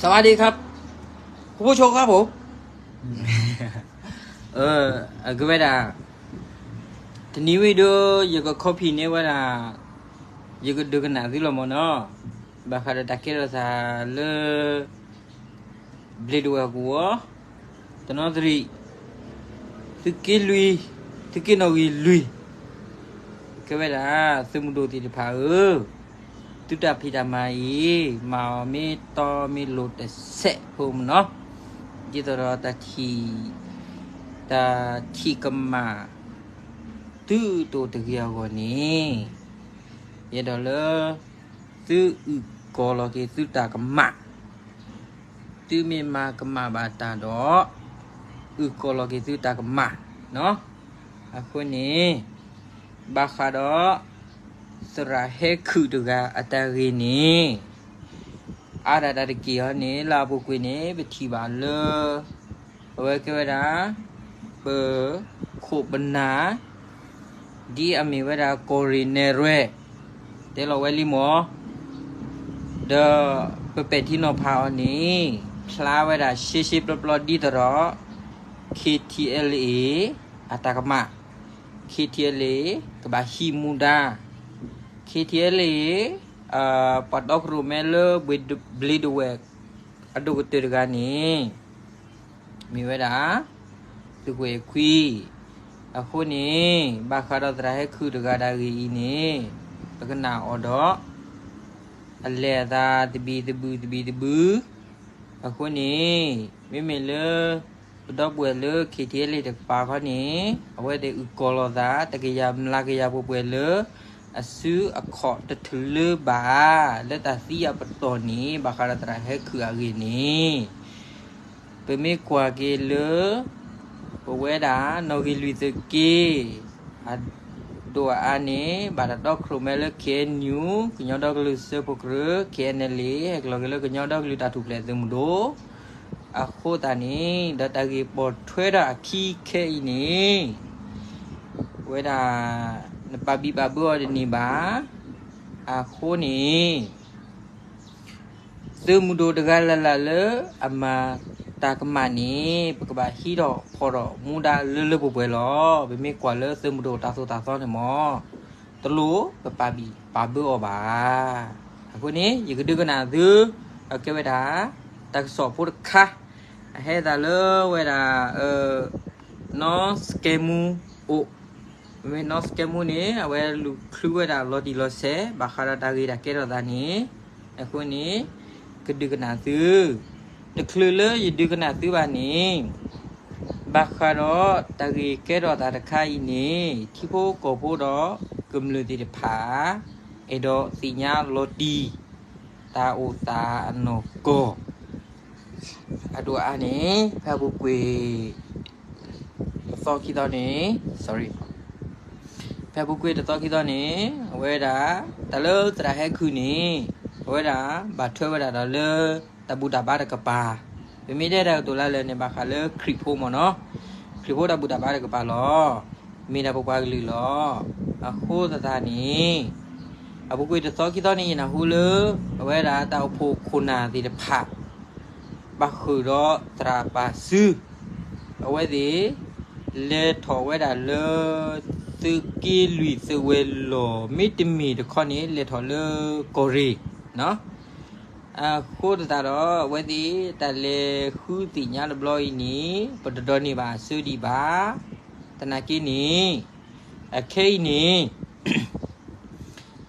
สวัสดีครับ คุณผู้ชมครับผม အကဝဲဒၣ် တနံၤဝံၤဒီး ယက copy န့ၢ်ဝဲဒၣ် ယကဒုးကနၣ်သုလီၤမၢ်နီၤ, ဘၣ်ဃးဒီးတၢ်ကဲထီၣ်သးလၢ ဘျ့းဒဝဲၢ်ကဝီၤ တနီသရံၣ် သုးက့လွံၢ် သုးက့နီၣ်ဂံၢ်လွံၢ် ကဲဝဲဒၣ် သုးမုၢ်ဒိၣ်သ့ၣ်တဖၣ်ဧၢ, သုတၢ်ဖံးတၢ်မၤအံၤ မၤအီၤမ့ၢ်တီမ့ၢ်လိၤတစဲးဖိမၢ်နီၤ, ဒ်သိးဒီး တၢ်ထံၣ်ကမၣ် သုတအိၣ်တဂ့ၤအဂီၢ်န့ၣ်, ယအဲၣ်ဒိးလၢ သုအုၣ်ကီၤလီၤက့ၤသုတၢ်ကမၣ်, သုမ့ၢ်မၤကမၣ်ဘၣ်တၢ်ဒီး အုၣ်ကီၤလီၤက့ၤသုတၢ်ကမၣ်နီၤ. အဃိန့ၣ် ဘၣ်ဃးဒီး သရၣ်ဟဲခုၣ်တဂၤအတၢ်ဂ့ၢ်န့ၣ် အါဒၣ်တၢ်တက့ၢ်အီၤန့ၣ် လၢအပူၤကွံာ်န့ၣ် ပထံၣ်ဘၣ်လၢ အဝဲကဲဝဲဒၣ် ပခိၣ်ပနၢ် ဒ်အမ့ၢ်ဝဲဒၣ်ကီၢ်ရ့ၣ်နဲၣ်ရွဲၣ် တဲလီၤဝဲလံမၢ်, ဒီးပပဲာ်ထံနီၤဖးအီၤန့ၣ် ဖျါဝဲဒၣ်ရှဲရှဲပျီပျီဒ်သိးဒီး KTLA အတၢ်ကမၣ်, KTLA ကဘၣ်ဟံးမူဒါ, KTLA ပှၤတီခိၣ်ရိၣ်မဲလၢ ဘျ့းဒဝဲၢ် အဒိၣ်ကတၢၢ်တဂၤန့ၣ် မ့ၢ်ဝဲဒၣ် သုးကွဲးခွံ, အဃိန့ၣ် ဘၣ်ဃးဒီးသရၣ်ဟဲခုၣ်တဂၤတၢ်ဂ့ၢ်အံၤန့ၣ် ပကနၣ်အီၤဒီး အလဲၤအသးသဘံၣ်သဘုၣ်သဘံၣ်သဘုၣ်, အဃိန့ၣ် မ့မ့ၢ်လၢ ပဒီပုၢ်ဝဲၢ်လၢ KTLA တကပၤခီန့ၣ် အဝဲသ့ၣ်အုၣ်ကီၤလီၤသး တကယၤမျးကယၤပှဲၤပှဲၤလၢ အစုအခီၣ်တထလၢဘၣ် လၢတၢ်သံအပတီၢ်န့ၣ် ဘၣ်ဃးဒီးသရၣ်ဟဲခုၣ်အဂ့ၢ်န့ၣ် ပမ့ၢ်ကွၢ်က့ၤလၢ ပဝဲဒၣ်နီၣ်ဂံၢ်လွံၢ်သုးက့ အဒိၣ်အအါန့ၣ် ဘၣ်တၢ်တီခိၣ်ရိၣ်မဲလၢ KNU ကညီဒီကလုာ်စၢဖှိၣ်ကရၢ KNLA ဟဲကလီၤက့ၤလၢကညီဒီကလုာ်တၢ်ထူၣ်ဖျဲးသုးမုၢ်ဒိၣ် အဃိသတးန့ၣ် ဒီးတၢ်ဂ့ၢ်ပိာ်ထွဲထီၣ်အခံခဲအံၤန့ၣ် ဝဲဒၣ် နပာ်ဘံၣ်ပာ်ဘၢအီၤတန့ၢ်ဘၣ်. အဃိန့ၣ် သုးမုၢ်ဒိၣ်တဂၤလၢ်လၢ်လၢအမၤတၢ်ကမၣ်န့ၣ် ပကဘၣ်ဟံးထီၣ်ဖီၣ်ထီၣ်မူဒါလၢလၢပှဲၤပှဲၤလီၤ. ပမ့ၢ်ကွၢ်လၢသုးမုၢ်ဒိၣ်တၢ်သိၣ်တၢ်သီန့ၣ်မၢ် တလိၣ်ပပာ်ဘံၣ်ပာ်ဘၢအီၤဘၣ်. အဃိန့ၣ် ယကဒုးကနၣ်သု အကဲဝဲဒၣ် တၢ်ကစီၣ်ဖိတခါ အဟဲသးလၢဝဲဒၣ် နီၢ်စကဲမူအိၣ် မ့မ့ၢ်နီၢ်စကဲမူန့ၣ် အဝဲလူၤချုးဝဲဒၣ်လီၤတံၢ်လီၤဆဲး ဘၣ်ဃးဒီးတၢ်ဂ့ၢ်တၢ်ကဲထီၣ်သးန့ၣ်, အဃိန့ၣ် ကဒုးကနၣ်သု, တချုးလၢယဒုးကနၣ်သုဘၣ်န့ၣ် ဘၣ်ဃးဒီးတၢ်ဂ့ၢ်ကဲထီၣ်သးတခါအံၤန့ၣ် ထံဖိကီၢ်ဖိဒီးကမျၢၢ်သ့ၣ်တဖၣ် အဲၣ်ဒိးသ့ၣ်ညါလီၤတံၢ် တၢ်အိၣ်သးအနီၢ်ကီၢ် အဒိၣ်အါန့ၣ် ဖဲအပူၤကွံာ် တသီခံသီန့ၣ် sorry ဖဲအပူၤကွံာ်တသီခံသီန့ၣ် အဝဲဒၣ် တၢ်လၢသရၣ်ဟဲခုၣ်န့ၣ် အဝဲဒၣ် ဘၣ်ထွဲဝဲဒၣ်ဒီးလၢ တၢ်ဘူၣ်တၢ်ဘါတကပၤ, ပမ့ၢ်တဲတၢ်ကတိၤလၢလၢ်န့ၣ် ဘၣ်ဃးလၢခရံာ်ဖိမၢ်နီၤ, ခရံာ်ဖိတၢ်ဘူၣ်တၢ်ဘါတကပၤလီၤ. မ့ၢ်ဒၣ်ပပှၤကလုာ်လီၤ. အဃိသတးန့ၣ် အပူၤကွံာ်တသီခံသီန့ၣ် ယနၢ်ဟူလၢ အဝဲဒၣ်တၢ်အိၣ်ဖှိၣ်ခိၣ်နၢ်သ့ၣ်တဖၣ် ဘၣ်ဃုာ်ဒီးသရၣ်ပာ်စု, အဝဲသ့ၣ် လဲၤထီၣ်ဝဲဒၣ်လၢ သုးက့လွံၢ်သုးဝဲၤလီၢ် မ့တမ့ၢ်တခီန့ၣ် လဲၤထီၣ်လၢကီၢ်ရ့ၣ်, အဃိသတးဒီး အဝဲသ့ၣ်တၢ်လဲၤဃုသ့ၣ်ညါတဘျီအံၤန့ၣ် ပတဒိးန့ၢ်ဘၣ်အဆၢဒံးဘၣ်. သနာ်က့န့ၣ် အခဲအံၤန့ၣ်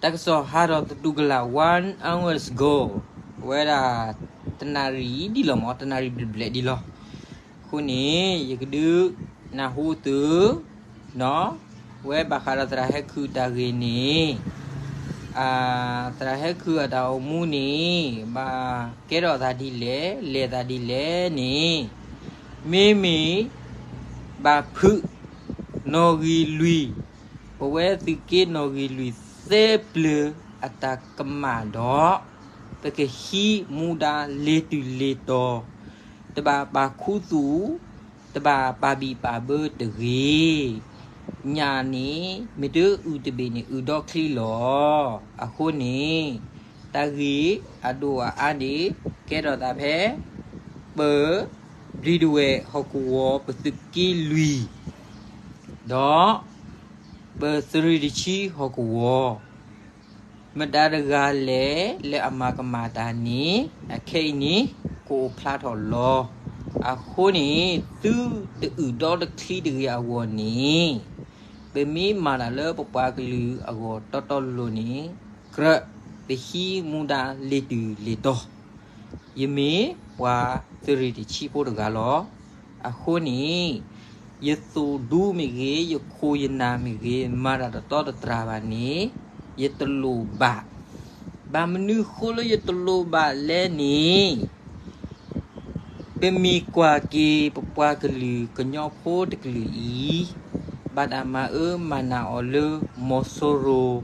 တၢ်ကစီၣ်ဟးထီၣ်သတူၢ်ကလာ် one hour ago ဝဲဒၣ် တနၣ်ရံၣ်ဒ်လီၤမၢ်, တနၣ်ရံၣ်ဘျဲၣ်ဘျဲၣ်ဒ်လီၤ. အဃိန့ၣ် ယကဒုးနၢ်ဟူသု ဝဲဘၣ်ဃးဒီးသရၣ်ဟဲခုၣ်တၢ်ဂ့ၢ်န့ၣ်, သရၣ်ဟဲခုၣ်အတၢ်အိၣ်မူန့ၣ် ဘၣ်ကဲထီၣ်သးဒ်လဲၣ် လဲၤသးဒ်လဲၣ်န့ၣ်, မ့မ့ၢ် ဘၣ်ဖုး နီၣ်ဂံၢ်လွံၢ်, ပဝဲသုးက့နီၣ်ဂံၢ်လွံၢ်သၢပျၢၤအတၢ်ကမၣ်ဒီး ပကဟံးမူဒါလ့ၤတုၤလ့ၤတီၤ, တဘၣ်ပာ်ခူသူၣ်, တဘၣ်ပာ်ဘံၣ်ပာ်ဘၢတဂ့ၤ. ညၣ်န့ၣ် မ့ၢ်တအုၣ်တဘ့ၣ်န့ၣ် အုၣ်ဒီချံလီၤ. အဃိန့ၣ် တၢ်ဂ့ၢ်အဒိၣ်အအါန့ၣ် ကဲထီၣ်သးဖဲ ပ ဘျံးဒဝဲၢ်ဟီၣ်ကဝီၤ ပသုးက့လွံၢ် ဒီး ပသုးရ့ၣ်တဆံဟီၣ်ကဝီၤ မတၤတဂၤလဲၣ် လၢအမၤကမၣ်တၢ်န့ၣ် အခဲအံၤန့ၣ် ကအိၣ်ဖျါထီၣ်လီၤ. အဃိန့ၣ် သုတအုၣ်ဒီတချံတဂ့ၤအဂီၢ်န့ၣ် ပမ့ၢ်မၤတၢ်လၢပပှၤကလုာ်အဂီၢ်တီတီလိၤလိၤန့ၣ် ကြၢး ပဟံးမူဒါလ့ၤတုၤလ့ၤတီၤ ယမ့ၢ်ပှၤသုးရ့ၣ်တဆံဖိတဂၤလီၤ. အဃိန့ၣ် ယသိၣ်ဒူမ့ၢ်ဂ့ၤ, ယခိၣ်ယနၢ်မ့ၢ်ဂ့ၤ, မၤတၢ်တတီတတြၢ်ဘၣ်န့ၣ် ယတလိၣ်ဘၣ်. ဘၣ်မနုၤဃိလၢယတလိၣ်ဘၣ်လဲၣ်န့ၣ် ပမ့ၢ်ကွၢ်က့ၤ ပပှၤကလုာ်ကညီဖိတကလုာ်အံၤ ဘၣ်တၢ်မၤအၢမၤနးအီၤလၢ မီၤစိရိၤ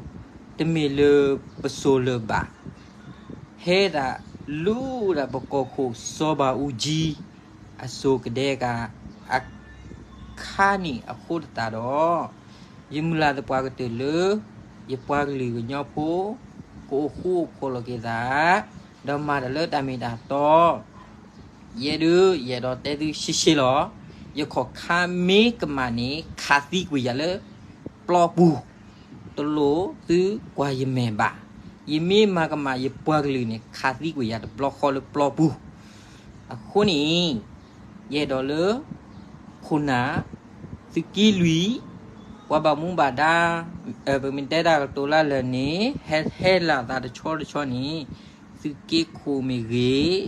တမ့ၢ်လၢပစိၤလၢၤဘၣ်. ဟဲဒၣ်လူၤဒၣ်ပကီၢ်ခိၣ်စီၤဘးအူကၠံ အစိၤကဒဲက အခါန့ၣ်အဃိသတးဒီး ယမုၢ်လၢ်သပှၢ်ကတၢၢ်လၢ ယပှၤကလုာ်ကညီဖိ ကအိၣ်ဃူအိၣ်ဖိးလီၤက့ၤသး ဒီးမၤတၢ်လၢတၢ်မ့ၢ်တၢ်တီ ယဲဒၣ် ယအဲၣ်ဒိးတဲသုရှဲရှဲလီၤ. ယခီၣ်ခါမ့ၢ်ကမၣ်န့ၣ် ခးသံကွံာ်ယၤလၢပျီပူၤ, တလိၣ်သုကွၢ်ယမဲာ်ဘၣ်. ယမ့ၢ်မၤကမၣ်ယပှၤကလုာ်န့ၣ် ခးသံကွံာ်ယၤတဘျီဃီလၢပျီပူၤ. အဃိန့ၣ် ယအဲၣ်ဒိးလၢ ခိၣ်နၢ် သုးက့လွံၢ် ပှၤဘၣ်မူဘၣ်ဒါ ပမ့ၢ်တဲတၢ်ကတိၤလၢလၢာ်န့ၣ် ဟဲဟဲလီၤသးတဆီတဆီန့ၣ် သုးက့ခိၣ်မ့ၢ်ဂ့ၤ,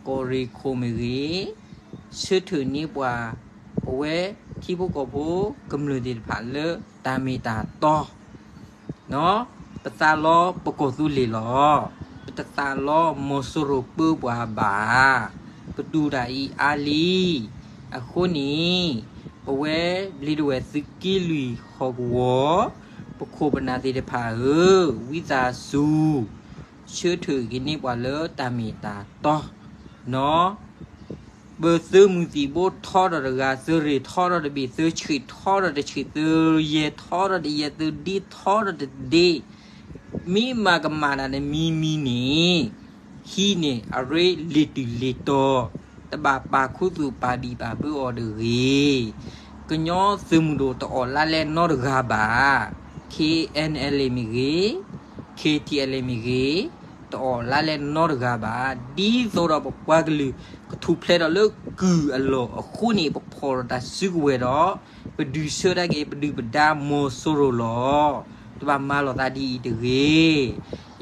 ကီၢ်ရ့ၣ်ခိၣ်မ့ၢ်ဂ့ၤ, ဆၢထၢၣ်န့ၢ်ပှၤ ပဝဲထံဖိကီၢ်ဖိကမျၢၢ်သ့ၣ်တဖၣ်လၢတၢ်မ့ၢ်တၢ်တီ ပသးလီပကီၢ်သူလ့ၤလီၤ. ပတသးလီမီၤစိရိၤပၢပှၤဘၣ်. ပတူၢ်တၢ်အံၤအါလံ. အဃိန့ၣ် ပဝဲဘျံးဒဝဲၢ်သုးက့လွံၢ်ဟီၣ်ကဝီၤ ပခိၣ်ပနၢ်သ့ၣ်တဖၣ်ဧၢ, ဝံသးစူၤ ဆၢထၢၣ်က့ၤန့ၢ်ပှၤလၢတၢ်မ့ၢ်တၢ်တီ နီၢ် ပသုးမုၢ်သံၣ်ဘိထီထီၣ်တဂၤ, သုးရ့ၣ်ထီထီၣ်တဘ့ၣ်, သုးဆံးထီထီၣ်တဆံး, သုးယဲၢ်ထီထီၣ်တယဲၢ်, သုးဒ့ထီထီၣ်တဒ့, မ့ၢ်မၤကမၣ်တၢ်န့ၣ်မံမံန့ၣ် ဟံးန့ၢ်အရ့လ့ၤတုၤလ့ၤတီၤ, တဘၣ်ပာ်ခူသူၣ်ပာ်ဘံၣ်ပာ်ဘၢအီၤတဂ့ၤ. ကညီသုးမုၢ်ဒိၣ်တအီၣ်လါလဲနီတဂၤဘၣ်. ခ့ၣ်အဲၣ်ၣ်အဲၣ်လ့ၣ်မ့ၢ်ဂ့ၤ, ခ့ၣ်ထံၣ်အဲၣ်လ့ၣ်မ့ၢ်ဂ့ၤ, တအီၣ်လါလဲနီတဂၤဘၣ်. ဒ်သိးဒီးပပှၤကလုာ် ကထူၣ်ဖျဲးထီၣ်လၢကုၢ်အလီၢ်အဃိန့ၣ် ပဖီၣ်ထီၣ်တၢ်စုကဝဲၤဒီး ပဒုးဆၢတၢ်က့ၤ ပဒုၣ်ပဒါမီၤစိရိၤလီၤ. တဘၣ်မၤလီၤသးဒ်အံၤတဂ့ၤ.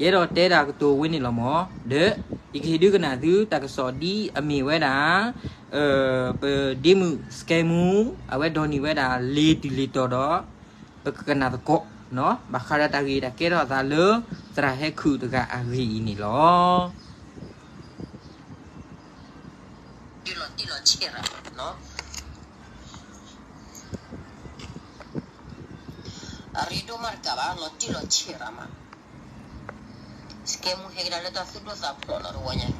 ယအဲၣ်ဒိးတဲတၢ်ကတိၤဝဲန့ၣ်လီၤမၢ်. ဒီး ယကဟ့ၣ်ဒုးကနၣ်သုတၢ်ကစီၣ်ဒ်အမ့ၢ်ဝဲဒၣ် ပဒ့မုၣ်စကဲမူ အဝဲဒိးန့ၢ်ဝဲဒၣ်လ့ၤတုၤလ့ၤတီၤဒီး ပကကနၣ်သကိး ဘၣ်ဃးဒီးတၢ်ဂ့ၢ်တၢ်ကဲထီၣ်အသးလၢ သရၣ်ဟဲခုၣ်တဂၤအဂ့ၢ်အံၤန့ၣ်လီၤ. အရ့ဒိၣ်မးတကးဘၣ် လီၤတံၢ်လီၤဆဲးရၣ်မး. စကဲမူဟဲကဒါလၢတၢ်သူၣ်ဒိၣ်သးဖျိးလီၤတဝီညါ,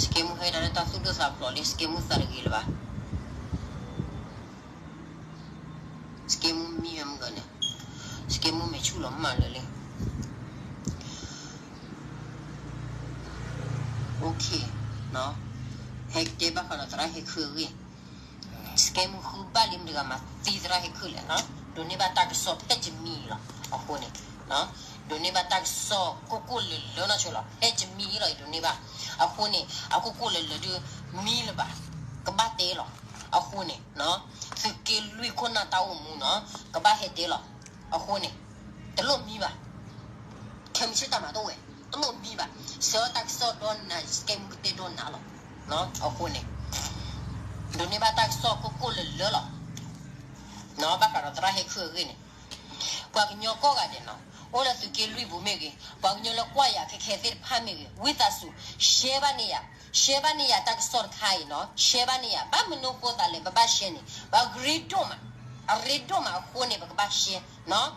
စကဲမူဟဲကဒါလၢတၢ်သူၣ်ဒိၣ်သးဖျိးလံ စကဲမူသးတဂ့ၤလၢၤဘၣ်. စကဲမူမံမ့ၢ်မုၢ်ဂၤန့ၣ်, စကဲမူမဲာ်ဆူၣ်လီၤမၢ်လၢာ်လံ. ဟဲကတဲဘၣ်ဃးဒီးသရၣ်ဟဲခုၣ်အဂ့ၢ်, စကဲမူဃုဘၣ်လံမတၤတဂၤမၤသံသရၣ်ဟဲခုၣ်လဲၣ်, ဒိးန့ၢ်ဘၣ်တၢ်ကစီၣ်ဖဲတမံၤလီၤ. အဃိန့ၣ် ဒိးန့ၢ်ဘၣ်တၢ်ကစီၣ်ကိၢ်ကိၢ်လၢၤလၢၤနီၢ်ဆိလီၤ. ဖဲတမံၤလီၤ ယဒိးန့ၢ်ဘၣ်. အဃိန့ၣ် အကိၢ်ကိၢ်လၢၤလၢၤဒုး မံလၢၤဘၣ်, ကဘၣ်တဲလီၤ. အဃိန့ၣ် သုးက့လွံၢ်ခိၣ်နၢ်တၢ်အိၣ်မူနီၤ ကဘၣ်ဟဲတဲလီၤ. အဃိန့ၣ် တလိၣ်မံဘၣ်. ခဲမုၢ်ဆ့ၣ်တၢ်မၤတအိၣ်ဝဲ တလိၣ်မံဘၣ်. ဆှၢတၢ်ကစီၣ်ဒီးနၤ စကဲမူကတဲဒီးနၤလီၤ. အဃိန့ၣ် ဒိးန့ၢ်ဘၣ်တၢ်ကစီၣ်ကိၢ်ကိၢ်လၢၤလၢၤလီၤ. ဘၣ်ဃးဒီးသရၣ်ဟဲခုၣ်အဂ့ၢ်န့ၣ် ပှၤကညီကိးဂၤဒဲးနီၤ အိၣ်လၢသုးက့လွံၢ်ပူၤမ့ၢ်ဂ့ၤ, ပှၤကညီလၢကွၢ်ယၤခဲခဲသ့ၣ်တဖၣ်မ့ၢ်ဂ့ၤ, ဝံသးစူၤ ရှဲဘၣ်န့ၢ်ယၤ, ရှဲဘၣ်န့ၢ်ယၤတၢ်ကစီၣ်တခါအံၤနီၤ, ရှဲဘၣ်န့ၢ်ယၤ. ဘၣ်မနုၤဃိသးလဲၣ် ပဘၣ်ရှဲန့ၣ် ပှၤဂ့ၤဒိၣ်မး, အရ့ဒိၣ်မးအဃိန့ၣ် ပကဘၣ်ရှဲနီၤ.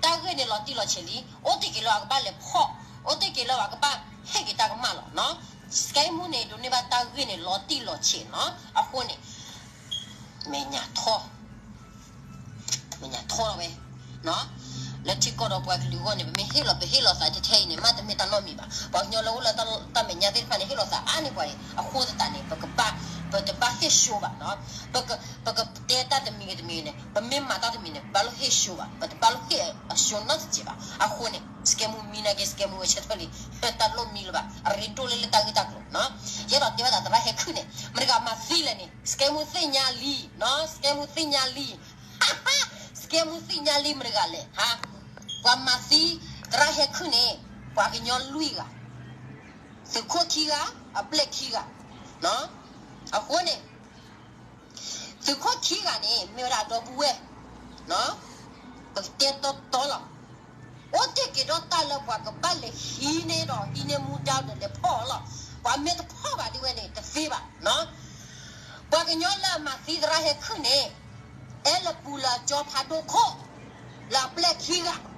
တၢ်ဂ့ၢ်န့ၣ်လီၤတံၢ်လီၤဆဲးလံ, အိၣ်တ့ၢ်က့ၤလၢအကဘၣ်လဲၤဖီၣ်, အိၣ်တ့ၢ်က့ၤလၢအကဘၣ်ဟ့ၣ်က့ၤတၢ်ကမၣ်လီၤနီၤ. စကဲမူန့ၣ် ဒိးန့ၢ်ဘၣ်တၢ်ဂ့ၢ်န့ၣ် လီၤတံၢ်လီၤဆဲးနီၤ. အဃိန့ၣ် မဲာ်ညါထီၣ် မဲာ်ညါထီၣ်လီၤဝဲနီၤ. လၢထံကီၢ်ဒီးပှၤကလုာ်အဂီၢ်န့ၣ် ပမ့ၢ်ဟ့ၣ်လီၤ ပဟ့ၣ်လီၤသးထဲထဲအံၤန့ၣ် မ့တမ့ၢ်တၢ်နီတမံၤဘၣ်. ပှၤကညီလၢအိၣ်လၢတၢ်မဲာ်ညါသ့ၣ်တဖၣ်န့ၣ် ဟ့ၣ်လီၤသးအါန့ၢ်ပှၤန့ၣ် အဃိသတးန့ၣ် ပကဘၣ်, ပတဘၣ်ဟ့ၣ်ဆှိဘၣ်, ပကတဲတၢ်တမံၤဂ့ၤတမံၤဂ့ၤန့ၣ် ပမ့ၢ်မၤတၢ်တမံၤန့ၣ် ပဘၣ်လိၣ်ဟ့ၣ်ဆှိဘၣ်, ပတဘၣ်လိၣ်ဟ့ၣ်အဆှိနီတစဲးဘၣ်. အဃိန့ၣ် စကဲမူမံနာ်က့ စကဲမူအဆၢထၢၣ်လံ, တၢ်လိၣ်မံလၢၤဘၣ်, အရ့ဒိၣ်လၢလၢတၢ်ဂ့ၢ်တၢ်ကျိၤ, ယအဲၣ်ဒိးတဲဘၣ်သးသရၣ်ဟဲခုၣ်န့ၣ် မတၤတဂၤမၤသံလဲၣ်န့ၣ် စကဲမူသ့ၣ်ညါလံ, စကဲမူသ့ၣ်ညါလံ စကဲမူသ့ၣ်ညါလံ မတၤတဂၤလဲၣ်, ပှၤမၤသံသရၣ်ဟဲခုၣ်န့ၣ် ပှၤကညီလွံၢ်ဂၤ, သုးခိၣ်ခံဂၤ, အပျဲၢ်ခံဂၤ, အဃိန့ၣ် သုးခိၣ်ခံဂၤန့ၣ် မ့ၢ်ဝဲဒၣ်ဒီပုၢ်ဝဲၢ်, ပကတဲတီတီလီၤ. အိၣ်တ့ၢ်က့ၤဒီးတၢ်လၢပှၤကဘၣ်လဲၤဟံးန့ၢ်ဒီး ဟံးန့ၢ်မူဒါဒီးလဲၤဖီၣ်အီၤလီၤ. ပှၤမ့ၢ်တဖီၣ်ဘၣ်ဒ်ဝဲန့ၣ် တသ့ဘၣ်. ပှၤကညီလၢအမၤသံသရၣ်ဟဲခုၣ်န့ၣ် အဲၣ်လၢပူၤလၢအကၠီဖးဒိၣ်ခိၣ် လၢအပျဲၢ်ခံဂၤ,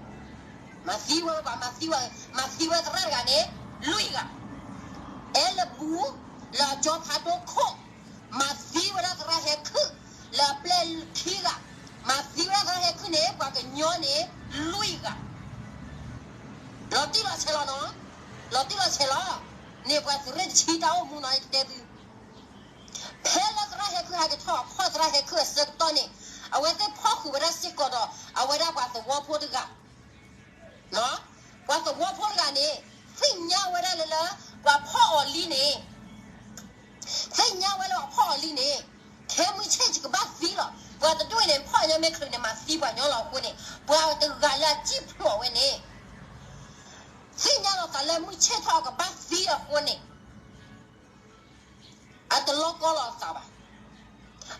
မၤသံဝဲဘၣ်, မၤသံဝဲ, မၤသံဝဲသရၣ်တဂၤန့ၣ် လွံၢ်ဂၤ, အဲၣ်လၢပူၤလၢအကၠီဖးဒိၣ်ခိၣ် မၤသံဝဲဒၣ်သရၣ်ဟဲခုၣ် လၢအပျဲၢ်ခံဂၤ, မၤသံဝဲဒၣ်သရၣ်ဟဲခုၣ်န့ၣ် ပှၤကညီန့ၣ် လွံၢ်ဂၤ, လီၤတံၢ်လီၤဆဲးလီၤနီၤ, လီၤတံၢ်လီၤဆဲးလီၤ. န့ၣ်ပှၤသုးရ့ၣ်တဆံတၢ်အိၣ်မူနီၤ ယကတဲသု, ဖဲလၢသရၣ်ဟဲခုၣ်ဟဲက့ၤထီၣ်ဖီၣ်သရၣ်ဟဲခုၣ်အဆၢကတီၢ်န့ၣ် အဝဲသ့ၣ်ဖီၣ်ဃုာ်ဝဲဒၣ်စ့ၢ်ကီးဒီး အဝဲဒၣ်ပှၤသဝီဖိတဂၤ ပှၤသဝီဖိတဂၤန့ၣ် သ့ၣ်ညါဝဲဒၣ်လၢလၢ ပှၤဖီၣ်အီၤလံန့ၣ်, သ့ၣ်ညါဝဲလၢပှၤဖီၣ်အီၤလံန့ၣ်, ခဲမုၢ်ဆ့ၣ်ကဘၣ်သံလီၤ. ပှၤတဒူၣ်အံၤန့ၣ် ဖီၣ်ညီမ့ၢ်ချုးန့ၣ် မၤသံပှၤညီလီၤအဃိန့ၣ် ပှၤတဂၤလၢအစံၣ်ဖျိးဝဲန့ၣ် သ့ၣ်ညါလီၤသးလၢမုၢ်ဆ့ၣ်ထီၣ်အကဘၣ်သံအဃိန့ၣ် အတလီကီလီၤအသးဘၣ်.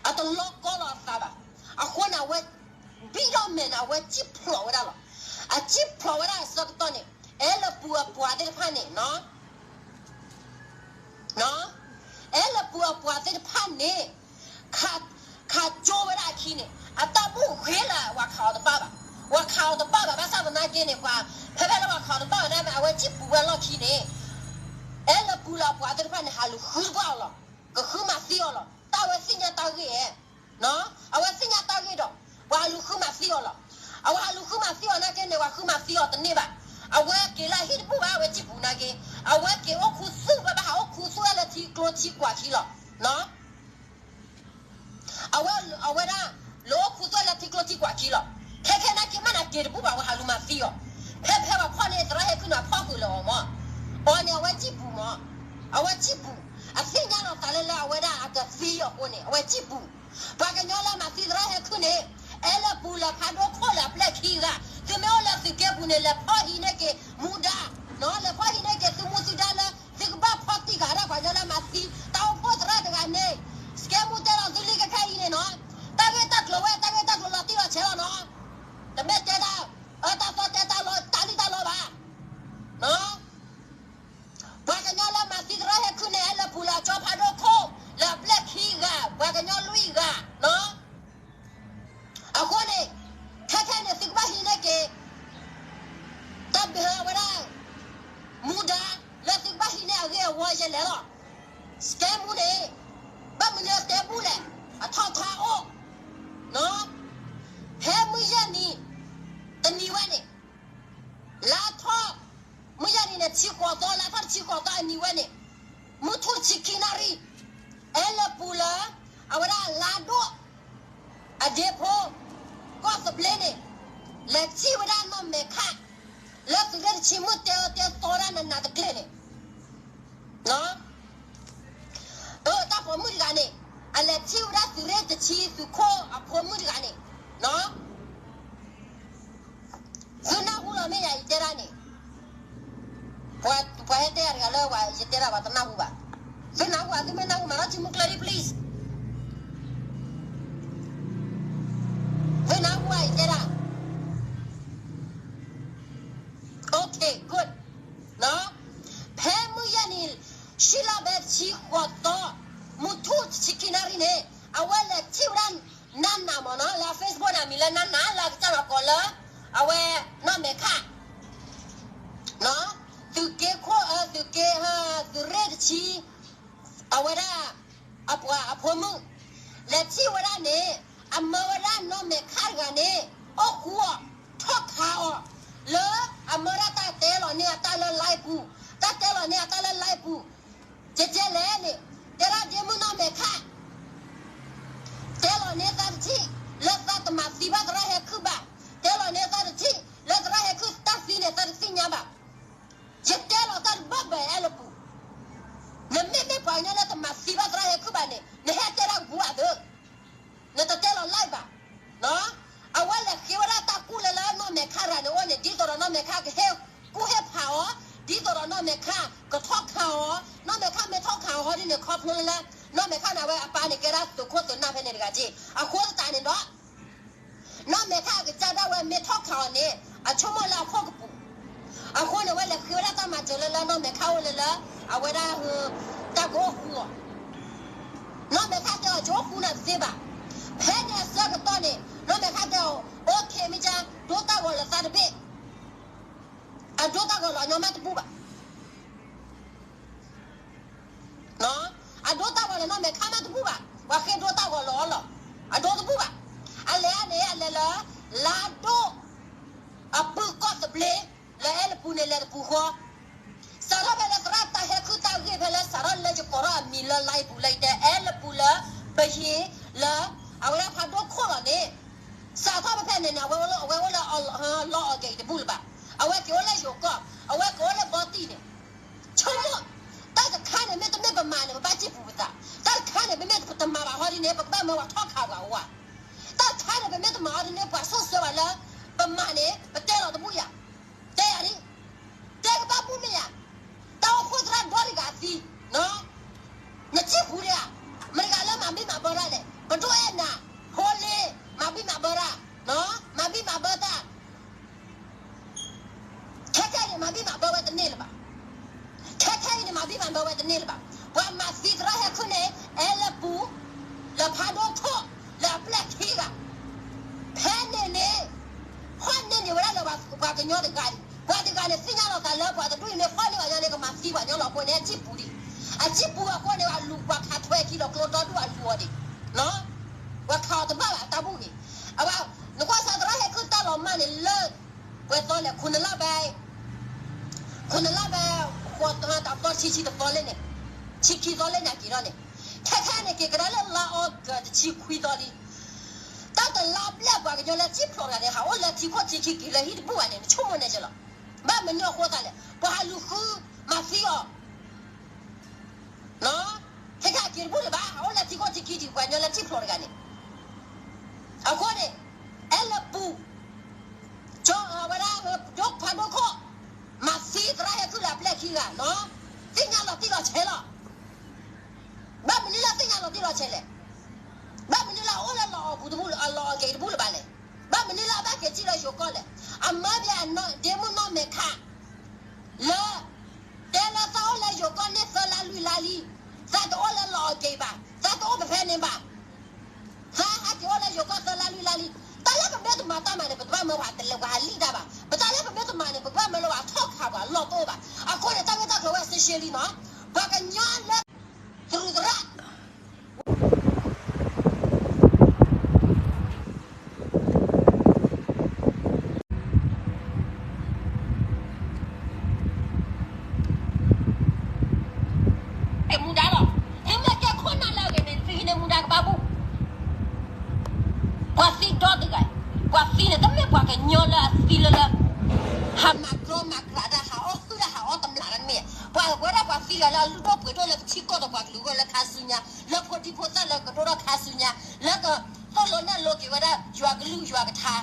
အတလီကီလီၤအသးဘၣ်. အဃိန့ၣ် အဝဲဘံၣ်ထီၣ်မဲာ်န့ၣ် အဝဲစံၣ်ဖျိးဝဲဒၣ်လီၤ. အစံၣ်ဖျိးဝဲဒၣ်အဆၢကတီၢ်န့ၣ် အဲၣ်လၢပူၤအပှၤသ့ၣ်တဖၣ်န့ၣ် အဲၣ်လၢပူၤအပှၤသ့ၣ်တဖၣ်န့ၣ် ခးကၠိဝဲဒၣ်အခံန့ၣ် အတၢ်ဘူၣ်ဂ့ၤလၢပှၤခးအီၤတဘၣ်ဘၣ်. ပှၤခးအီၤတဘၣ်ဘၣ် ဘၣ်ဆၣ်သနာ်က့န့ၣ် ပှၤ ဖဲဖဲလၢပှၤခးအီၤတဘၣ်ဘၣ်န့ၣ် အဝဲစံၣ်ပူၤဝဲလီၢ်ခံန့ၣ် အဲၣ်လၢပူၤလၢအပှၤသ့ၣ်တဖၣ်န့ၣ် ဟးလူၤဃုတဘၣ်အီၤလီၤ. ကဃုမၤသံအီၤလီၤ. တၢ်အဝဲသ့ၣ်ညါတၢ်ဂ့ၢ်ဧါ. အဝဲသ့ၣ်ညါတၢ်ဂ့ၢ်ဒီး ပှၤဟးလူၤဃုမၤသံအီၤလီၤ. အဝဲဟးလူၤဃုမၤသံအီၤနာ်က့န့ၣ် ပှၤဃုမၤသံအီၤတန့ၢ်ဘၣ်. အဝဲက့ၤလၢအဟံၣ်တဘူၣ်ဘၣ် အဝဲစံၣ်ပူၤနာ်က့ အဝဲက့ၤအိၣ်ခူသူၣ်ဝဲဘၣ် ဟးအိၣ်ခူသူၣ်ဝဲလၢထံကျိထံကွာ်ခံလီၤ. အဝဲ အဝဲဒၣ် လၢအိၣ်ခူသူၣ်လၢထံကျိထံကွာ်ခံလီၤ. ခဲခဲနာ်က့မ့ၢ်နက့ၤတဘူၣ်ဘၣ် အဝဲဟးလူၤမၤသံအီၤ. ဖဲဖဲပှၤဖီၣ်န့ၣ် သရၣ်ဟဲခုၣ်န့ၣ် ဖီၣ်ဃုာ်လၢအီၤမး. အီၤန့ၣ် အဝဲစံၣ်ပူၤမး. အဝဲစံၣ်ပူၤ. အသ့ၣ်ညါလီၤသးလၢလၢအဝဲဒၣ်အကသံအီၤအဃိန့ၣ် အဝဲစံၣ်ပူၤ. ပှၤကညီလၢမၤသံသရၣ်ဟဲခုၣ်န့ၣ် အဲၣ်လၢပူၤလၢဖးဒိၣ်ခိၣ်လၢအပျဲၢ်ခံဂၤ. သုမ့ၢ်အိၣ်လၢသုးက့ပူၤန့ၣ် လဲၤဖီၣ်ဟံးန့ၢ်က့ၤမူဒါ လဲၤဖီၣ်ဟံးန့ၢ်က့ၤသုမူသုဒါလၢ သုကဘၣ်ဖီၣ်တံၢ်ဃာ်ဒၣ်ပှၤကညီလၢမၤသံ တၢ်အိၣ်ဖှိၣ်သရၣ်တဂၤန့ၣ် စကဲမူတဲလီၤသုလံခဲခဲအံၤန့ၣ်နီၤ တၢ်ဂ့ၢ်တၢ်ကျိၤဝဲ တၢ်ဂ့ၢ်တၢ်ကျိၤလီၤတံၢ်လီၤဆဲးလီၤနီၤ တမ့ၢ်တဲတၢ် တၢ်သီတဲတၢ်လီၤ တၢ်လံၣ်တၢ်လီဘၣ် ပှၤကညီလၢမၤသံသရၣ်ဟဲခုၣ်န့ၣ် အဲၣ်လၢပူၤလၢအကၠီဖးဒိၣ်ခိၣ် လၢအပျဲၢ်ခံဂၤ ပှၤကညီလွံၢ်ဂၤနီၤ အဃိန့ၣ် ခဲခဲန့ၣ်သုကဘၣ်ဟံးန့ၢ်က့ၤ တၢ်ဘၣ်ဝဲဒၣ် မူဒါ လၢသုကဘၣ်ဟံးန့ၢ်အဂ့ၢ်အဝီယဲလဲၣ်လီၤ. စကဲမူန့ၣ် ဘၣ်မနုၤတဲဘူၣ်လဲၣ် အထီၣ်ထါအိၣ် ဖဲမုၢ်ယဲၢ်နံၤ တနံၤဝဲန့ၣ် လါထီၣ် မုၢ်ယဲၢ်နံၤန့ၣ် တဆံဃိးသီ လါထီၣ်တဆံဃိးသီအနံၤဝဲန့ၣ် မုၢ်ထူၣ်တဆံခံနၣ်ရံၣ် အဲၣ်လၢပူၤလၢ အဝဲဒၣ်လါဒိၣ် အဒ့ဖိ ကီၢ်သဘျ့န့ၣ် လဲၤထံၣ်ဝဲဒၣ်နီၢ်မဲာ်ခၣ် လၢသုးရ့ၣ်တဆံမုၢ်တဲအၢတဲသီဒၣ်နးနးတကျဲၤန့ၣ် အတၢ်ပိာ်မုၣ်တဂၤန့ၣ် အလဲၤထံၣ်ဝဲဒၣ်သုးရ့ၣ်တဆံသုးခိၣ်အဖိမုၣ်တဂၤန့ၣ် သုနၢ်ဟူလီၤမ့ၢ်ယၤယတဲဒၣ်န့ၣ် ပှၤဟဲတဲယၤတဂၤလၢယတဲဒၣ်ပှၤတနၢ်ဟူဘၣ် သုနၢ်ဟူဘၣ် သုမ့ၢ်နၢ်ဟူမၤထီၣ်ထံမုၢ်ကျၢၢ်လံ please သုနၢ်ဟူဘၣ်ယတဲဒၣ် Okay, good. ဖဲမုၢ်ယဲၢ်နံၤ ဆံလါဘဲတဆံဃိးသီ မုၢ်ထူၣ်တဆံခံနၣ်ရံၣ်န့ၣ် အဝဲလဲၤထံၣ်ဝဲဒၣ် နၢ်နးမ့ၢ်နီၤ လၢ Facebook န့ၣ် အမံၤလၢနၢ်နး လၢကစၢ်လီၤကိးလၢ အဝဲနီၢ်မဲာ်ခၣ် သုးက့ခိၣ် သုးက့ သုးရ့ၣ်တဆံ အဝဲဒၣ် အပှၤအဖိမုၣ် လဲၤထံၣ်ဝဲဒၣ်န့ၣ် အမၢဝဲဒၣ်နီၢ်မဲာ်ခၣ်တဂၤန့ၣ် အိၣ်ဃူအီၤ ထီၣ်ခးအီၤ လၢအမၢဒၣ်တၢ်တဲလီၤန့ၢ်အတၢ်လၢ live ပူၤ, တၢ်တဲလီၤန့ၢ်အတၢ်လၢ live ပူၤ, ကဲကဲလဲၣ်န့ၣ်, တဲဒၣ်ဒ့မုၣ်နီၢ်မဲာ်ခါ, တဲလီၤန့ၢ်သးတထံၣ်, လၢသးတမၤသံဘၣ်သရၣ်ဟဲခုၣ်ဘၣ်, တဲလီၤန့ၢ်သးတထံၣ်, လၢသရၣ်ဟဲခုၣ်တၢ်သံန့ၣ် သးတသ့ၣ်ညါဘၣ်. ယတဲလီၤတၢ်တဘၣ်ဘၣ် အဲလၢပူၤ, နမ့မ့ၢ်ပှၤကညီလၢတမၤသံဘၣ်သရၣ်ဟဲခုၣ်ဘၣ်န့ၣ် နဟဲတဲဒၣ်ပူၤအသး, နတတဲလီၤ live ဘၣ်. အဝဲလဲၤဃ့ဝဲဒၣ်တၢ်ကူၣ်လၢလၢနီၢ်မဲာ်ခါရၤန့ၣ်အိၣ်န့ၣ် ဒ်သိးဒီးနီၢ်မဲာ်ခါကဟဲကူၣ်ဟဲဖးအီၤ, ဒ်သိးဒီးနီၢ်မဲာ်ခါကထီၣ်ခးအီၤ, နီၢ်မဲာ်ခါမ့ၢ်ထီၣ်ခးအီၤဟီဒ်န့ၣ် ခီဖျိလၢ နီၢ်မဲာ်ခါန့ၣ် အဝဲအပၢ်န့ၣ်ကဲဒၣ်သုးခိၣ်သုးနၢ်ဖဲန့ၣ်တဂၤက့ၢ်. အဃိသတးန့ၣ်ဒီး နီၢ်မဲာ်ခါအကစၢ်ဒၣ်ဝဲမ့ၢ်ထီၣ်ခးအီၤန့ၣ် အဆိကမိၣ်လၢအခိၣ်ကပူၤ, အဃိန့ၣ် ဝဲလဲၤဃ့ဝဲဒၣ်တၢ်မၤစၢၤလၢလၢနီၢ်မဲာ်ခါအိၣ်လၢလၢ အဝဲဒၣ် တၢ်ကအိၣ်ဃူအီၤ. နီၢ်မဲာ်ခါတဲအီၤ ယအိၣ်ဃူနၤတသ့ဘၣ်. ဖဲန့ၣ်အဆၢကတီၢ်န့ၣ် နီၢ်မဲာ်ခါတဲအီၤ အိၣ်ခ့မ့ၢ်က ဒိတၢ်ဂီၤလၢသးတဘ့ၣ်, အဒိတၢ်ဂီၤလၢအညီမးတဘူၣ်ဘၣ်. အဒိတၢ်ဂီၤလၢနီၢ်မဲာ်ခါမးတဘူၣ်ဘၣ်, ပှၤဃ့ဒိတၢ်ဂီၤလၢအီၤလီၤ. အဒိတဘူၣ်ဘၣ်. အလဲၤန့ၣ် အလဲၤလၢ လါဒိၣ် အပုၢ်ကီၢ်သဘျ့ လၢအဲလၢပူၤန့ၣ် လဲၤတပူၤဃီ, စးထီၣ်ဖဲလၢသရၣ်တၢ်ဟဲခုၣ်တၢ်ဂ့ၢ်ဖဲလၢ စးထီၣ်လၢယကိးထီၣ်အမံၤလၢ live ပူၤလၢယတဲ အဲလၢပူၤလၢ ပယံၤလၢ အဝဲဒၣ်ဖးဒိၣ်ခိၣ်လီၤန့ၣ်, စးထီၣ်ဖဲဖဲန့ၣ်န့ၣ် အဝဲအိၣ်လၢ အဝဲအိၣ်လၢ လီအီၣ်ကဲအံၤတဘူၣ်လၢၤဘၣ်. အဝဲက့ၤအိၣ်လၢယိၤကီၢ်, အဝဲက့ၤအိၣ်လၢဘီတံၢ်န့ၣ် ဆိကမိၣ်, တၢ်တခါန့ၣ် မ့တမ့ၢ်ပမၤန့ၣ် ပဘၣ်စံၣ်ပူၤပသး, တၢ်တခါန့ၣ် ပမ့ၢ်ပတမၤဘၣ်ဟီဒ်န့ၣ် ပကဘၣ်မၢပှၤထီၣ်ခးပှၤအဝဲ, တၢ်တခါန့ၣ် ပမ့ၢ်တမၤဟီဒ်န့ၣ် ပှၤဆိၣ်ဆၢဘၣ်လၢ ပမၤန့ၣ် ပတဲလီၤတဘူၣ်ယၤ, တဲယၤဒ်, တဲကဘၣ်ဘူၣ်မ့ၢ်ယၤ, တၢ်အိၣ်ဖှိၣ်သရၣ်ဒီတဂၤအသံ, နစံၣ်ပူၤဒံးဧါ, မတၤတဂၤလၢမၤဘံၣ်မၤဘၢတၢ်လဲၣ်, ပဒိၣ်အဲၣ်နၤ, ဖိလ့, မၤဘံၣ်မၤဘၢတၢ်, မၤဘံၣ်မၤဘၢတၢ် ခဲခဲအံၤန့ၣ် မၤဘံၣ်မၤဘၢဝဲတန့ၢ်လၢၤဘၣ်. ခဲခဲအံၤန့ၣ် မၤဘံၣ်မၤဘၢဝဲတန့ၢ်လၢၤဘၣ်. ပှၤမၤသံသရၣ်ဟဲခုၣ်န့ၣ် အဲလၢပူၤ, လၢဖးဒိၣ်ခိၣ်, လၢအပျဲၢ်ခံဂၤ, ဖဲန့ၣ်န့ၣ် ဟီၣ်န့ၢ်န့ၢ်ဝဲဒၣ်လၢပှၤကညီတဂၤဒံး, ပှၤတဂၤန့ၣ် သ့ၣ်ညါလီၤသးလၢပှၤတဒူၣ်အံၤမ့ၢ်ဟီၣ်န့ၢ်ပှၤညီန့ၣ် ကမၤသံပှၤကညီလီၤ. အဃိန့ၣ်အစံၣ်ပူၤဒံး, အစံၣ်ပူၤအဃိန့ၣ် အလူၤပှၤခးထွဲခံလီၤ ကျိဒီဒူၣ်အလူၤအီၤဒံး, ပှၤခးအီၤတဘၣ်ဘၣ် အတၢ်ဘူၣ်ဂ့ၤ, အဝဲ, နကွၢ်စးသရၣ်ဟဲခုၣ်တၢ်လီၤမၢ်န့ၣ်လၢ ပှဲၤသီလဲၣ် ခိၣ်နလါဘဲ, ခိၣ်နလါဘဲ, ဃိးသီတသီ ဆံဆံတသီလဲၣ်န့ၣ်, ဆံခံသီလဲၣ်န့ၣ် အက့ၤထီၣ်န့ၣ်, ခဲခဲန့ၣ် က့ၤကဒါလၢလါအီကူးတဆံခွံသီလံ. တၢ်တလါဘျဲၣ်ပှၤကညီလၢစံၣ်ဖျိးတဂၤန့ၣ် ဟးအိၣ်လၢထံခိၣ်ထံခံက့ၤလၢဟံၣ်တဘူၣ်ဘၣ်န့ၣ် နဆိကမိၣ်န့ၣ်က့ၤလီၤ. ဘၣ်မနုၤအဃိသတးလဲၣ် ပှၤဟးလူၤဃုမၤသံအီၤ ခဲခဲအက့ၤတဘူၣ်လၢၤဘၣ် ဟးအိၣ်လၢထံခိၣ်ထံခံဒံး ပှၤကညီလၢစံၣ်ဖျိးတဂၤန့ၣ်, အဃိန့ၣ်, အဲလၢပူၤ, ကၠီဝဲဒၣ်, ဒိၣ်ဖးဒိၣ်ခိၣ်, မၤသံသရၣ်ဟဲခုၣ်လၢအပျဲၢ်ခံဂၤ, သ့ၣ်ညါလီၤတံၢ်လီၤဆဲးလီၤ. ဘၣ်မနုၤလၢသ့ၣ်ညါလီၤတံၢ်လီၤဆဲးလဲၣ်, ဘၣ်မနုၤလၢအအိၣ်လၢလီအီကူးတဘူၣ် အလီအီက့ၤတဘူၣ်လၢၤဘၣ်လဲၣ်, ဘၣ်မနုၤလၢအဘၣ်က့ၤစံၣ်လၢယိၤကီၢ်လဲၣ်, အမၢပယၤဒ့မုၣ်နီၢ်မဲာ်ခါ လၢ တဲလၢသးအိၣ်လၢယိၤကီၢ်န့ၣ်သၢလါလွံၢ်လါလံ, သးတအိၣ်လၢလီအီက့ၤဘၣ်, သးတအိၣ်ပဖဲန့ၣ်ဘၣ်, သးဟးက့ၤအိၣ်လၢယိၤကီၢ်သၢလါလွံၢ်လါလံ, တၢ်လၢပမ့ၢ်တမၤတၢ်မၤန့ၣ် ပတဘၣ်မၢပှၤတလဲၤပှၤဟးလံၣ်တၢ်ဘၣ်, ပတၢ်လၢပမ့ၢ်တမၤန့ၣ် ပဘၣ်မၢလၢပှၤထီၣ်ခးပှၤလီၢ်တအိၣ်ဘၣ်, အဃိန့ၣ် တၢ်ဂ့ၢ်တၢ်ကျိၤဝဲစ့ရှ့လံနီၤ, ပှၤကညီလၢ သရူးသရၣ် မူဒါလီၤ, ဟဲမ့ၢ်ကဲခိၣ်နၢ်လၢအဂ့ၤန့ၣ် သံန့ၣ်မူဒါကဘၣ်ဘူၣ်, ပှၤသံဒီတဂၤ, ပှၤသံန့ၣ် တမ့ၢ်ပှၤကညီလၢအသံလၢလၢ, ဟးမၤကြီမၤကြးတၢ် ဟးအီၣ်ဟုၣ်တၢ် ဟးအီၣ်တမျးတၢ်တမ့ၢ်, ပှၤဝဲဒၣ်ပှၤသံဂၤလၢအလုၢ်ဒိၣ်ပှ့ၤဒိၣ်လၢပထံကီၢ်ဒီးပှၤကလုာ်ဂီၢ်လၢခါဆူညါ, လၢဖိဒံဖိသၣ်လၢကဒိၣ်ထီၣ်ခါဆူညါ, လၢကသိၣ်လိနဲၣ်လိက့ၤဝဲဒၣ်ယွၤကလုၢ်ယွၤကထါ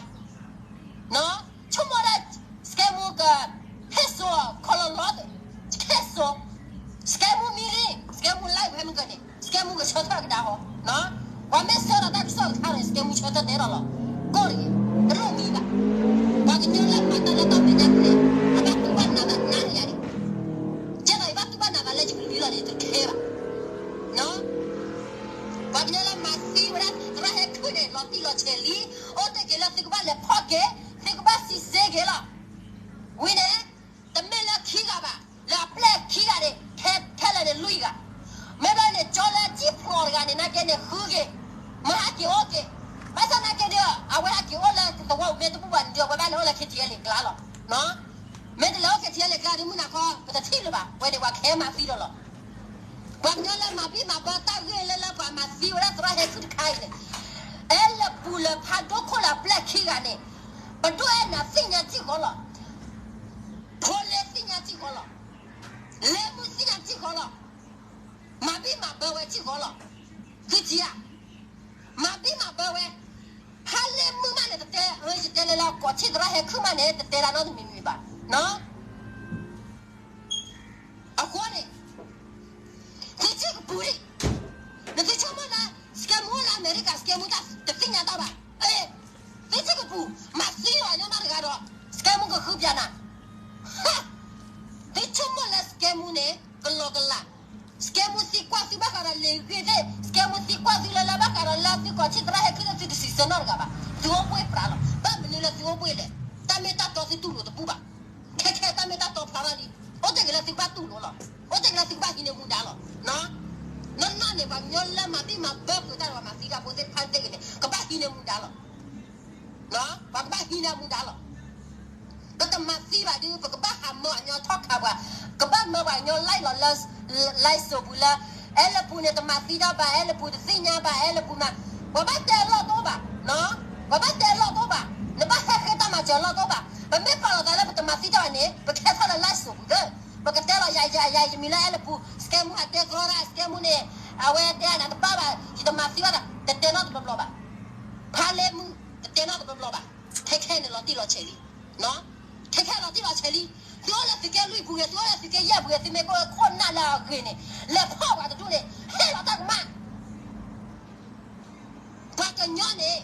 ဆိကမိၣ်ဒၣ် စကဲမူက ဟဲစိာ်ခီလီၤလီၤ, ဟဲစိာ်, စကဲမူမံလံ, စကဲမူလၢဖဲမုၢ်ကန့ၣ် စကဲမူကဆၢထၢၣ်ကဒါဟီ, ပှၤမ့ၢ်ဆၢထၢၣ်တၢ်ကစီၣ်ကထါန့ၣ် စကဲမူဆၢထၢၣ်တဲထီၣ်လီၤ, ကီၢ်တဂ့ၤ, တလိၣ်မံဘၣ်, ပှၤကညီလၢမၤတၢ်လၢတၢ်မဲာ်ညါန့ၣ် အဘၣ်တူၢ်ဘၣ်နးဘၣ်နးန့ၣ်ယၤန့ၣ်, ကဲသိးယဘၣ်တူၢ်ဘၣ်နးဘၣ်လၢယကလုာ်လံလီၤန့ၣ် တခဲဘၣ် ပှၤကညီလၢမၤသံဝဲဒၣ်သရၣ်ဟဲခုၣ်န့ၣ် လီၤတံၢ်လီၤဆဲးလံ, အိၣ်တ့ၢ်က့ၤလၢသုကဘၣ်လဲၤဖီၣ်က့ၤ, သုကဘၣ်စံးစ့က့ၤလီၤ. ဝံၤန့ၣ်, တမ့ၢ်လၢခံဂၤဘၣ်, လၢအပျဲၢ်ခံဂၤန့ၣ် ခဲလၢာ်န့ၣ်လွံၢ်ဂၤ, မ့ၢ်ဘျီန့ၣ် ကၠီလၢအစံၣ်ဖျိးတဂၤန့ၣ် နာ်က့န့ၣ်ဃုက့ၤ, မ့ၢ်ဟဲက့ၤအိၣ်က့ၤ, ဘၣ်ဆၣ်နာ်က့ဒီး အဝဲဟဲက့ၤအိၣ်လၢသဝီပူၤမ့ၢ်တဘူၣ်ဘၣ်န့ၣ်ဒီး အဝဲဘၣ်လဲၤအိၣ်လၢ ခ့တံလ့ၤ ကျါလီၤ. မ့ၢ်တလဲၤအိၣ် KTLA ကျါဒီး မုၢ်နၤခီ ပတထံၣ်လၢၤဘၣ်, ဝဲန့ၣ်ပှၤကဟဲမၤသံဒီးလီၤ. ပှၤကညီလၢမၤဘံၣ်မၤဘၢတၢ်ဂ့ၢ်လၢလၢပှၤမၤသံဝဲဒၣ်သရၣ်ဟဲခုၣ်တခါအံၤန့ၣ်, အဲလၢပူၤလၢဖးဒိၣ်ခိၣ်လၢအပျဲၢ်ခံဂၤန့ၣ်, ပဒိၣ်အဲၣ်နၤသ့ၣ်ညါစ့ၢ်ကီးလီၤ. ဖိလ့သ့ၣ်ညါစ့ၢ်ကီးလီၤ. လ့မုၢ်သ့ၣ်ညါစ့ၢ်ကီးလီၤ. မၤဘံၣ်မၤဘၢဝဲစ့ၢ်ကီးလီၤ. သုထံၣ်ဧါ. မၤဘံၣ်မၤဘၢဝဲ, ဟါလ့မုၢ်မးန့ၣ် တတဲ, ယတဲလၢလၢကိးဆ့သရၣ်ဟဲခုၣ်မးန့ၣ် တတဲတၢ်နီတမံၤမံၤဘၣ်. အဃိန့ၣ် သုထံၣ်ကပူၤလံ. နသုဆိကမိၣ်လၢ စကဲမူလၢအမဲရကၤ စကဲမူတသ့ၣ်ညါတၢ်ဘၣ်. သုထံၣ်ကပူၤ, မၤသံအီၤညီနုၢ်တဂၤဒီး စကဲမူကဃုပျးနၤ. သုဆိကမိၣ်လၢစကဲမူန့ၣ် ကလီကလး. စကဲမူသံကွၢ်သုဘၣ်ဃးဒီးလံာ်ဂ့ၢ်သ့ၣ်, စကဲမူသံကွၢ်သုလၢလၢဘၣ်ဃးဒီးလၢသုကိးဆ့သရၣ်ဟဲခုၣ်သ့ၣ် သုတစံးဆၢနီတဂၤဘၣ်. သုအိၣ်ဘှ့ၣ်ပြးလီၤ. ဘၣ်မနုၤလၢသုအိၣ်ဘှ့ၣ်လဲၣ်. တၢ်မ့ၢ်တၢ်တီသုတူၢ်လိာ်တဘူၣ်ဘၣ်. ခဲခဲတၢ်မ့ၢ်တၢ်တီဖျါထီၣ်လံ. အိၣ်တ့ၢ်က့ၤလၢသုကဘၣ်တူၢ်လိာ်လီၤ. အိၣ်တ့ၢ်က့ၤလၢသုကဘၣ်ဟံးန့ၢ်မူဒါလီၤ. နီၢ်နီၢ်န့ၣ် ပှၤကညီလၢမၤဘံၣ်မၤဘၢပှၤတၢ်ဒီးမၤသံတၢ်ဖိသ့ၣ်တဖၣ်သ့ၣ်ဂ့ၤန့ၣ် ကဘၣ်ဟံးန့ၢ်မူဒါလီၤ. ပှၤကဘၣ်ဟံးန့ၢ်မူဒါလီၤ. ပတမၤသံဘၣ်ဒီး ပကဘၣ်ဟးမၢအညီထီၣ်ခးပှၤ, ကဘၣ်မၢပှၤကညီ live လီၤလၢ live စိးပူၤလၢ အဲလၢပူၤန့ၣ် တမၤသံတၢ်ဘၣ်, အဲလၢပူၤတသ့ၣ်ညါဘၣ်, အဲလၢပူၤမး, ပှၤဘၣ်တဲအလီၢ်တအိၣ်ဘၣ်. ပှၤဘၣ်တဲအလီၢ်တအိၣ်ဘၣ်. နဘၣ်ဟဲဃ့တၢ်မၤစၢၤအလီၢ်တအိၣ်ဘၣ်. ပမ့ၢ်ပာ်လီၤသးလၢပတမၤသံတၢ်ဘၣ်န့ၣ် ပကဟဲထီၣ်လၢ live စိးပူၤဒီး ပကတဲလီၤ ယၤယၤယၤ ယမံၤလၢအဲလၢပူၤ, စကဲမူဟးတဲသရီဒၣ် စကဲမူန့ၣ် အဝဲတဲနၤတဘၣ်ဘၣ်, ယတမၤသံဘၣ်ဒီး တတဲနီတဘျီဘျီဘၣ်. ဖါလ့မုၢ် တတဲနီတဘျီဘျီဘၣ်. ခဲခဲန့ၣ်လီၤတံၢ်လီၤဆဲးလံ. ခဲခဲလီၤတံၢ်လီၤဆဲးလံ. သုအိၣ်လၢသုးက့လွံၢ်ပူၤဂ့ၤ, သုအိၣ်လၢသုးက့ယဲၢ်ပူၤဂ့ၤ, သုမ့ၢ်ကအိၣ်ခိၣ်နၢ်လၢအဂ့ၤန့ၣ် လဲၤဖီၣ်ပှၤတဒူၣ်န့ၣ် ဟ့ၣ်လီၤတၢ်ကမၣ်. ပှၤကညီန့ၣ်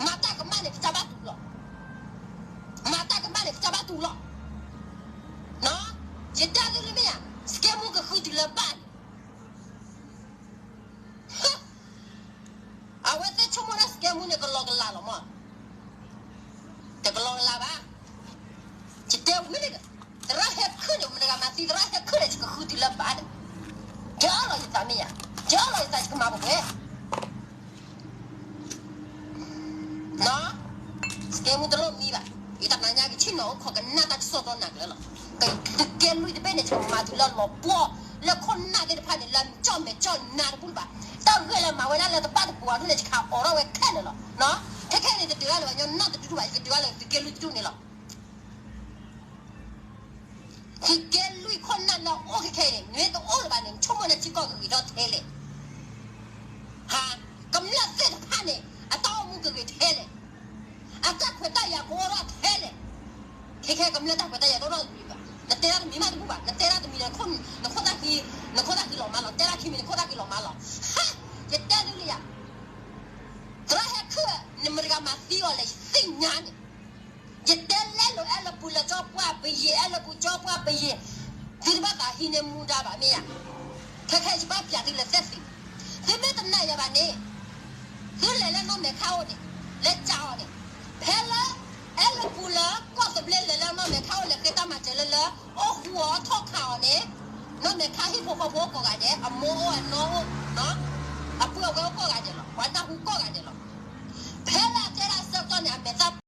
မၤတၢ်ကမၣ်န့ၣ် ပတၢ်ဘၣ်တူၢ်လီၤ. မၤတၢ်ကမၣ်န့ၣ် ပတၢ်ဘၣ်တူၢ်လီၤ. ယတဲသုလၢမ့ၢ်ဧါ, စကဲမူကဃုတုၤလၢဘၣ်န့ၣ် အဝဲသ့ၣ်ဆိကမိၣ်လၢစကဲမူန့ၣ် ကလီကလးလီၤမး. တကလီကလးဘၣ်. ယတဲဝဲန့ၣ်, သရၣ်ဟဲခုၣ်န့ၣ် မတၤဂၤမၤသံသရၣ်ဟဲခုၣ်န့ၣ် ယကဃုတုၤလၢဘၣ်န့ၣ်. ယအၢၣ်လီၤယသးမ့ၢ်ဧါ, ယအၢၣ်လီၤယသး ယကမၤပှဲၤပှဲၤ နီၢ်, စကဲမူတလိၣ်မံဘၣ်. ယတနၤညါကဆ့ၣ်နီၤအိၣ်ခိးကနၣ်တၢ်ကစီၣ်ဒီနၤကျၢၤလီၤ. သုးက့လွံၢ်တဘ့ၣ်န့ၣ် ယကမၤတုၤလၢလီၤပှီၢ်, လၢခိၣ်နၢ်သ့ၣ်တဖၣ်န့ၣ် လၢကၠီၣ်မဲာ်ကၠီၣ်နါတဘူၣ်လၢၤဘၣ်. တၢ်ဂ့ၢ်လၢမၤဝဲဒၣ်လၢတဘၣ်တပူၤအဒိၣ်န့ၣ် ယကဟးအိးထီၣ်ဝဲခဲလၢာ်လီၤ. ခဲခဲန့ၣ် တတုၤဒၣ်လၢၤဘၣ်, ညီနုၢ်တဒူၣ်ဘၣ်, ယကတုၤဒၣ်လၢသုးက့လွံၢ်တဒူၣ်န့ၣ်လီၤ. သုးက့လွံၢ်ခိၣ်နၢ်လၢအအိၣ်ခဲခဲအံၤန့ၣ် မ့ၢ်တအိၣ်လၢၤဘၣ်န့ၣ် နဆိကမိၣ်လၢထံကီၢ်ကဂ့ၤထီၣ်ထဲလဲၣ်. ဟါ, ကမျၢၢ်သ့ၣ်တဖၣ်န့ၣ် အတၢ်အိၣ်မူကဂ့ၤထဲလဲၣ်. အတၢ်ခွဲးတၢ်ယာ်ကအိၣ်ထီၣ်ထဲလဲၣ်. ခဲခဲကမျၢၢ်တၢ်ခွဲးတၢ်ယာ်တအိၣ်ထီၣ်တမံၤဘၣ်. နတဲတၢ်တမံၤမးတဘူၣ်ဘၣ်, နတဲတၢ်တမံၤန့ၣ် နခိၣ်သၣ်ဃံ, နခိၣ်သၣ်ဃံလီၤမါလီၤ, တဲတၢ်ခံမံၤ နခိၣ်သၣ်ဃံလီၤမါလီၤ. ဟါ, ယတဲဒ်န့ၣ်ယါ သရၣ်ဟဲခုၣ်, နမတၤတဂၤမၤသံအီၤလဲၣ် ယသ့ၣ်ညါန့ၣ်. ယတဲလဲလိာ် အဲလၢပူၤလၢကၠီပှၢ်ပယံၤ, အဲလၢပူၤကၠီပှၢ်ပယံၤ, သုတဘၣ်သးဟံးန့ၢ်မူဒါဘၣ်မ့ၢ်ဧါ. ခဲခဲယဘၣ်ပျးသုလၢသ့ၣ်သ့ၣ်, သုမ့ၢ်တနာ်ယၤဘၣ်န့ၣ်, သုလဲၤလၢနီၢ်မဲာ်ခါအိၣ်န့ၣ်, လဲၤကးအီၤန့ၣ်, ဖဲလၢ အဲလၢပူၤလၢကီၢ်သဘျ့လဲၤလၢနီၢ်မဲာ်ခါအိၣ် လဲၤဃ့တၢ်မၤစၢၤလၢလၢ အိၣ်ဃူအီၤထီၣ်ခးအီၤန့ၣ်, နီၢ်မဲာ်ခါဟံၣ်ဖိဃီဖိအိၣ်ကိးဂၤဒဲး, အမိၢ်အိၣ်အနီၢ်အိၣ်, အပုၢ်အဝဲၢ်အိၣ်ကိးဂၤဒဲးလီၤ, ပှၤနၢ်ဟူကိးဂၤဒဲးလီၤ. ဖဲလၢအတဲဒၣ်အဆၢကတီၢ်န့ၣ် အမဲာ်သၣ်